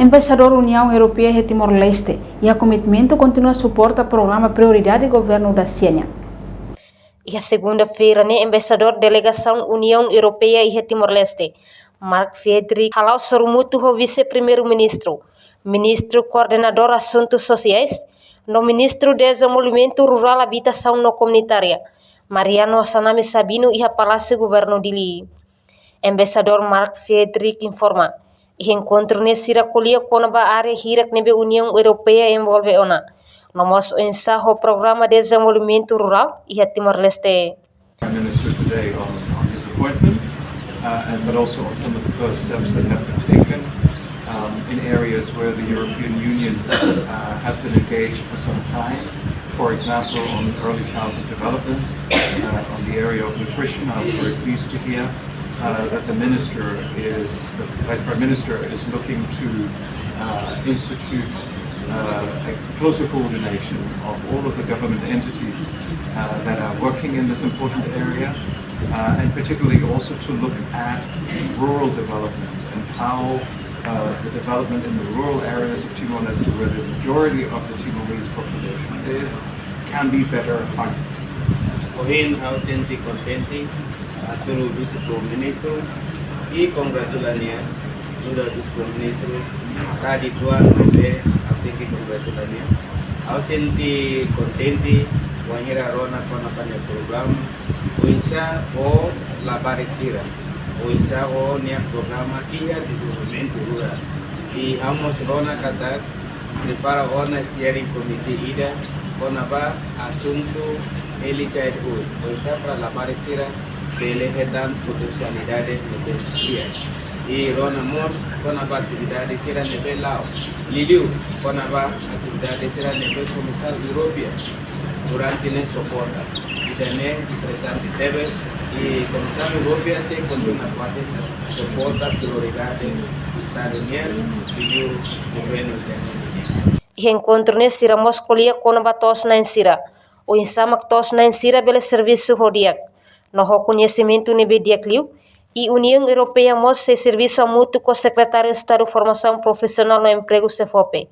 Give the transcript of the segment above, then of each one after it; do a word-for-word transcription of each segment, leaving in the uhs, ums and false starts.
Embaixadór Uniaun Europeia iha Timor-Leste iha komitmentu kontinua suporta programa prioridade governu da sia nian. Iha segunda-feira ne'e, Embaixadór Delegasaun Uniaun Europeia iha Timor-Leste, Mark Fredrik, hala'o sorumutu ho Vise-Primeiru-Ministru, Ministru Koordenadór Asuntus Sosiais, no Ministru Dezenvolvimentu Rurál, Abitasaun no Komunitária, Mariano Assanami Sabino, iha Palásiu Governu Dili. Embaixadór Mark Fredrik informa, iha enkontru ne'e sira ko'alia kona-ba área hirak ne'ebé Uniaun Europeia envolve ona, no mós oinsá ho programa dezenvolvimentu rurál iha Timor-Leste. Prime Minister today on, on his appointment, uh, and, but also on some of the first steps that have been taken, um, in areas where the European Union, uh, has been engaged for some time. For example, on early childhood development, uh, on the area of nutrition, I was very pleased to hear, uh, that the minister is, the Vice Prime Minister is looking to, uh, institute, uh, a closer coordination of all of the government entities, uh, that are working in this important area, uh, and particularly also to look at rural development and how, uh, the development in the rural areas of Timor-Leste, where the majority of the Timorese population live, can be better harnessed. Ohin ha'u sente kontente, ah, hasoru Vise-Primeiru-Ministru, i kongratula nia, nu'udar Vise-Primeiru-Ministru, tadi tuan, maibé, ha'u tenke kongratula nia. Ha'u sente kontente, wainhira rona kona-ba nia programa, oinsá ho labarik sira, oinsá ho nia programa iha dezenvolvimentu rurál. I ha'u mós rona katak prepara ona steering committee ida kona-ba asuntu early childhood, oinsá para labarik sira bele hetan potensialidade ne'ebé di'ak. I rona mós kona-ba atividade sira ne'ebé la'o. Liuliu kona-ba atividade sira ne'ebé Komisaun Europeia durante ne'e suporta. Ida-ne'e interesante tebes, i Komisaun Europeia sei kontinua fó suporta prioridade Estadu nian, liuliu governu nian. Iha enkontru ne'e sira mós ko'alia kona-ba to'os-na'in sira, oinsá mak to'os-na'in sira bele servisu ho di'ak no ho koñesimentu ne'ebé di'ak liu, i Uniaun Europeia mós sei servisu hamutuk ho Sekretáriu Estadu Formasaun Profisionál no Empregu, SEFOPE,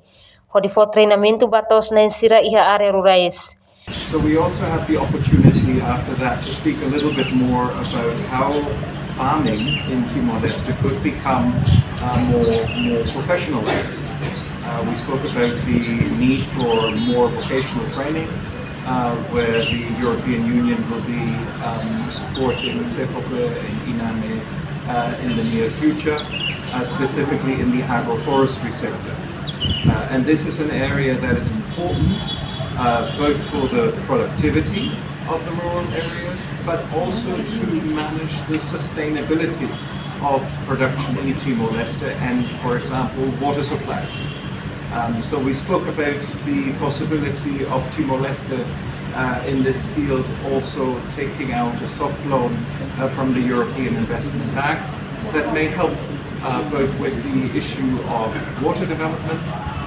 hodi fó treinamentu ba to'os-na'in sira iha área rurais. So we also had the opportunity after that to speak a little bit more about how farming in Timor-Leste could become, uh, more, more professionalized. Uh, we spoke about the need for more vocational training, uh, where the European Union will be, um, supporting SEFOPE and INAME, uh, in the near future, uh, specifically in the agroforestry sector. Uh, and this is an area that is important, uh, both for the productivity of the rural areas, but also to manage the sustainability of production in Timor-Leste and, for example, water supplies. Um, so we spoke about the possibility of Timor-Leste, uh, in this field also taking out a soft loan, uh, from the European Investment Bank that may help, uh, both with the issue of water development,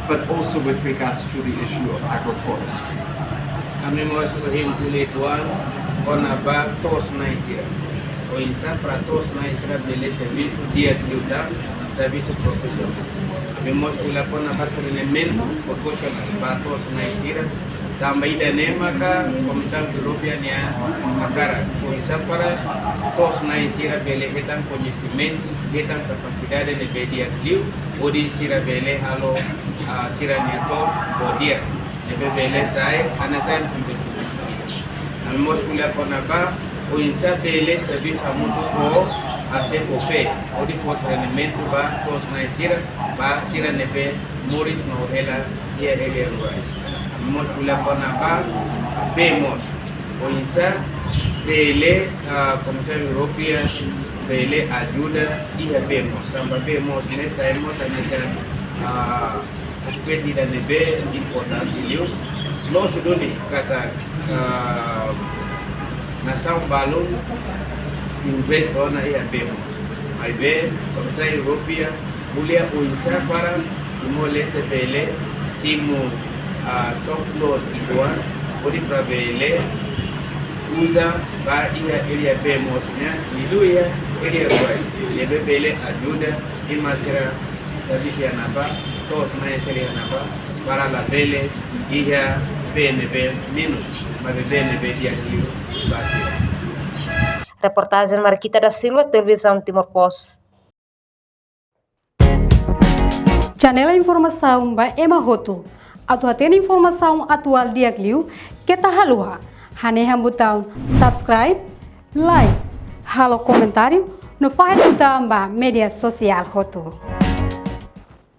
but also with regards to the issue of agroforestry. Ami mós ohin ko'alia uitoan kona-ba to'os-na'in sira. Oinsá para to'os-na'in sira bele servisu di'ak liután, servisu profisionál. Ami mós ko'alia kona-ba treinamentu vokasionál ba to'os-na'in sira. Tanba ida-ne'e maka Komisaun Europeia nia hakarak, oinsá para to'os-na'in sira bele hetan koñesimentu, hetan kapasidade ne'ebé di'ak liu, hodi sira bele halo, ah, sira-nia to'os ho di'ak, ne'ebé bele sai hanesan investimentu. Ami mós ko'alia kona-ba oinsá bele servisu hamutuk ho SEFOPE, hodi fó treinamentu ba to'os-na'in sira, ba sira ne'ebé moris no hela iha área rurais. Ami mós ko'alia kona-ba bee moos. Oinsá bele, ah, Komisaun Europeia bele ajuda iha bee moos. Tanba bee moos ne'e sai mós hanesan, ah, aspetu ida ne'ebé importante liu. Loos duni katak, ah, nasaun balun investe ona iha bee moos. Maibé Komisaun Europeia ko'alia oinsá para Timor-Leste bele simu, ah, soft loan uitoan, hodi para bele uza ba iha área bee moos nian, liuliu iha área rurais, ne'ebé bele ajuda irmaun sira Servisu iha ne'ebá, to'os mai sira iha ne'ebá, para labele iha B N B menus, maibé B N B di'ak liu ba sira. Reportajen Marquita da Silva, Televizaun Timor Post. Janela informasaun ba ema hotu. Atu hatene informasaun atuál di'ak liu, keta haluha hanehan butaun subscribe, like, halo komentáriu, no fahe tutan ba média sosiál hotu.